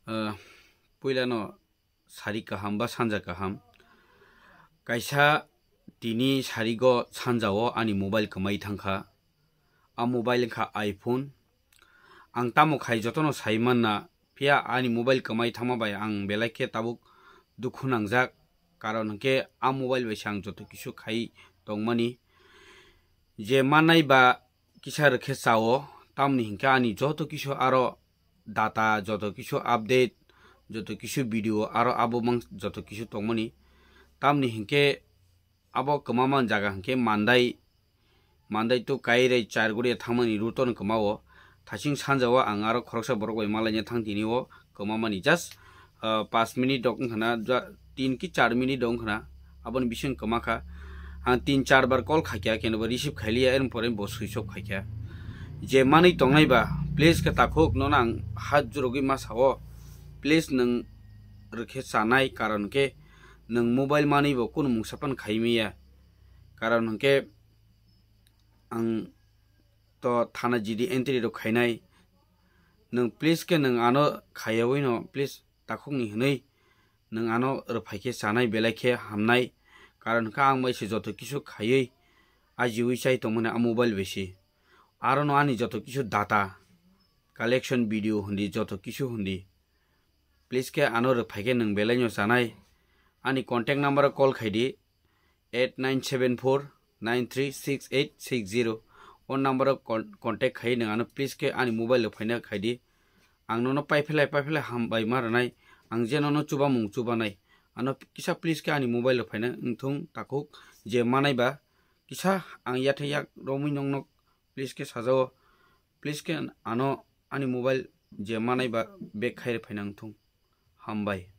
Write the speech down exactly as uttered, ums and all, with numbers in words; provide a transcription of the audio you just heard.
Ah, puilano sari kaham ba sanja kaham. Kaisa tini sarigo sanjao ani mobile kwmai thangkha. A mobile wngkha iPhone. Ang tamo khai jotono sai manna, phiya ani mobile kwmai thangma bai ang belai khe tabuk dukhu nangjak. Karon hwnkhe a mobile bai se ang joto kisu khai tongmani. Je mannai ba kisa rwkhe chao, tamni hinkhe ani joto kisu aro data, joto kisu update, joto kisu video aro abo mang joto kisu tongmani. Tamni hinkhe abo kwmaman jaga hinkhe Mandai, Mandai to Kairai Charguri thangmani route-o kwmao. Thasing sanjao ang aro khoroksa borok bai malaina thang tini o kwmamani just, ah, pas minute rok wngkhana, ja-, tin ki char minute rok wngkhana, aboni bising kwmakha. Ang tin char bar call khaikha, keno bo receive khailiya, erpore bo switch off khaikha. Je manwi tongnai ba, please khe takhuk nono ang hat jurogwi ma sao, please nwng rwkhe chanai, karon khe nwng mobile manwi bo kunu mungsa pan khaimaya, karon hwnkhe ang to thana G D entry rok khainai. Nwng please khe nwng ano khayawino please takhukni hwnwi nwng ano rwphai khe chanai belai khe hamnai. Karon hwnkha ang bai se joto kisu khaiwi ajiwi chai tongmani a mobile bai se. Arono ani joto kisu data, collection video hwndi joto kisu hwndi. Please khe ano rwphai khe nwng belaino chanai. Ani contact number o call khaidi eight nine seven four nine three six eight six zero. O number o con-, contact khai nwng ano please khe ani mobile o phaina khaidi. Ang nono paiphelai paiphelai hambai ma rwnai. Ang je nono chubamung chubanai. Ano kisa please khe ani mobile o phaina wngthung takhuk je manai ba kisa ang yathai yak romwi nongno please khe sajao. Please khe ano ani mobile je manai ba back khai phaina wngthung. Hambai.